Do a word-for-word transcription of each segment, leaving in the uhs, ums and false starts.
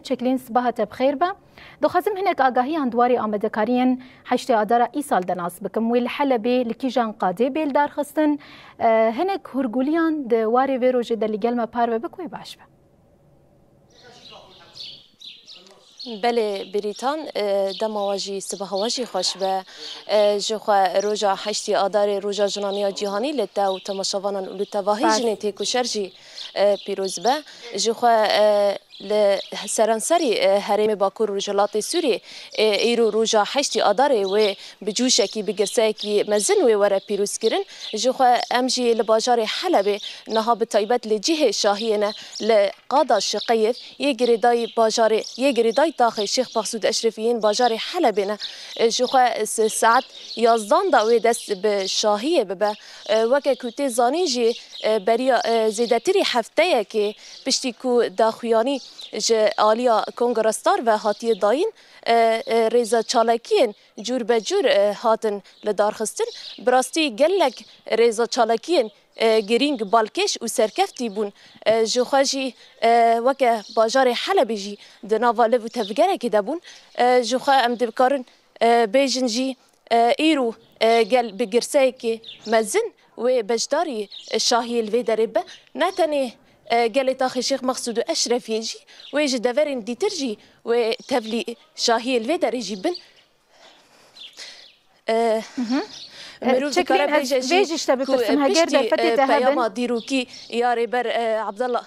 Çeklîn, sibaha te bi xêr be. Dixwazim hinek agahiyan di warê amadekariyên heştê Adara îsal de nas bikim. Wê li Helebê li kîjan qadê bê lidarxistin? E, hinek hûrgûliyan di warê vê rojê de li gel me parve bik, wê baş be. Belê Bêrîtan, e, dema we jî, sibaha we jî xweş be. E, ji xwe roja heştê Adarê, roja jinan ya cîhanî li te û temaşevanan û li tevahî jinên têkoşer jî, e, pîroz be. Ji xwe, e, li seranserî, e, herêmê Bakur Rojhilatê Sûriyê, e, îro roja heştê Adarê wê bi cûşekî, bi girseyekî mezin wê were pîrozkirin. Ji xwe em jî li bajarê Helebê niha bi taybet li cihê şahiyê ne, li qada Şiqeyê yê girêdayî bajarê, yê girêdayî taxê Şêx Mexsûd Eşrefî yên bajarê Helebê ne. E, ji xwe s-, saet yazdan da wê dest bi şahiyê bibe. E, weke ku tê zanîn jî, e, beriya, e, zêdetirî hefteyekê piştî ku daxuyanî ji aliya Kongra Star ve hatiye dayîn, e, e, rêza çalakiyên cûr be cûr, e, hatin lidarxistin. Bi rastî gelek rêza çalakiyên, e, girîng, balkêş û serkeftî bûn. E, ji xwe jî, e, weke bajarê Helebê jî di nava liv û tevgerekê de bûn. E, ji xwe em dikarin, e, bêjin jî, e, îro, e, gel bi girseyekê mezin wê beşdarî, e, şahiyê li vê derê be. Ne tenê, e, gelê taxê Şêx Mexsûd û Eşrefiyê jî, wê ji deverên dîtir jî wê tevlî şahiyê li vê derê jî bin. E, Hı hı. E, mirov Çeklîn, dikare ez bêje vê jî jî ji te ku, e, bipirsim, heger piştî, derfetê e, te hebin. Peyama dîrokî ya Rêber, e, Abdullah.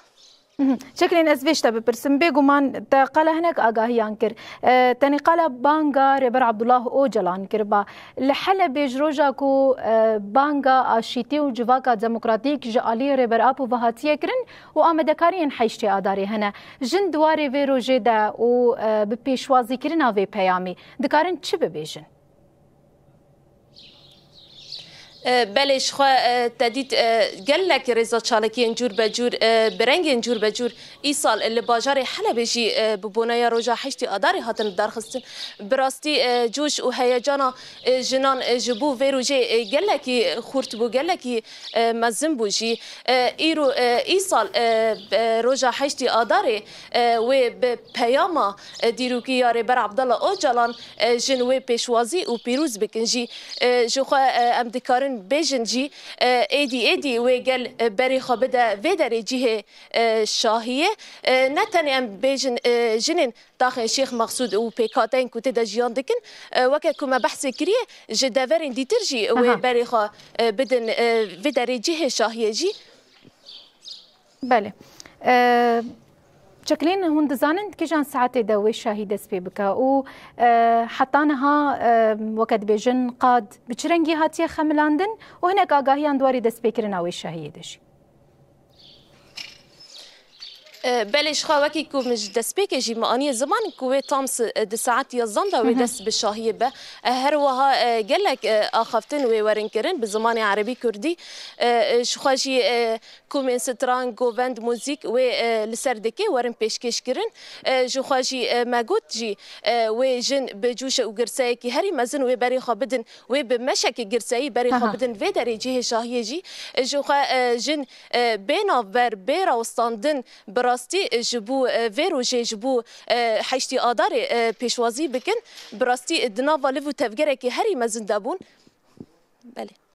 Mhm. Çeklîn, ez vê ji te bipirsim. Bêguman te qala hinek agahiyan kir. E, tenê qala banga Rêber Abdullah Ocalan kiriba. Li Helebê ji roja ku, e, banga aşîtî û civaka demokratîk ji aliyê Rêber Apo ve hatiye kirin û amadekariyên heştê Adarê hene. Jin di warê vê rojê de û, e, bi pêşwazîkirina vê peyamê dikarin çi bibêjin? E, belê, ji xwe, e, te dît, e, gelek rêza çalakiyên cûr be cûr, e, bi rengên cûr be cûr îsal li bajarê Helebê jî, e, bi boneya roja heştê Adarê hatin lidarxistin. Bi rastî, e, coş û heyecana, e, jinan, e, ji bo vê rojê, e, gelekî xurt bû, gelekî, e, mezin bû jî. E, îro, e, îsal, e, e, roja heştê Adarê, e, wê bi peyama, e, dîrokî ya Rêber Abdullah Ocalan, e, jin wê pêşwazî û pîroz bikin jî. E, ji xwe, e, em dikarin bêjin jî, e, êdî êdî wê gel, e, berê xwe bide vê derê cihê, e, şahiyê. E, ne tenê em bêjin, e, jinên taxên Şêx Mexsûd û pêkhateyên ku tê de jiyan dikin, e, weke ku me behsê kiriye, ji deverên dîtir jî wê Aha. berê xwe, e, bidin, e, vê derê cihê şahiyê jî. Belê. E, Çeklîn, hûn dizanin kîjan saetê de wê şahî dest pê bike û, e, heta niha, e, weke dibêjin qad bi çi rengî hatiye xemilandin û hinek agahiyan di warê destpêkirina wê şahiyê de jî? E, belê, ji xwe wekî ku min ji destpêkê jî me aniye ziman ku wê tam si-, e, di saet yazdan de wê Hı hı. dest bi şahiyê be. E, her wiha, e, gelek, e, axaftin wê werin kirin bi zimanê erebî, kurdî. E, e, ji xwe jî, e, komên stran, govend, muzîk wê, e, li ser dikê werin pêşkêş kirin. E, ji xwe jî, e, me got jî, e, wê jin bi cûşe û girseyekî herî mezin wê berê xwe bidin, wê bi meşekê girseyî berê xwe Aha. bidin vê derê cihê şahiyê jî. E, ji xwe, e, jin, e, bê navber, bê rawestandin bi rastî, e, ji bo, e, vê rojê, ji bo, e, heştê Adarê, e, pêşwazî bikin. Bi rastî, e, di nava liv û tevgerekê herî mezin de bûn. Belê.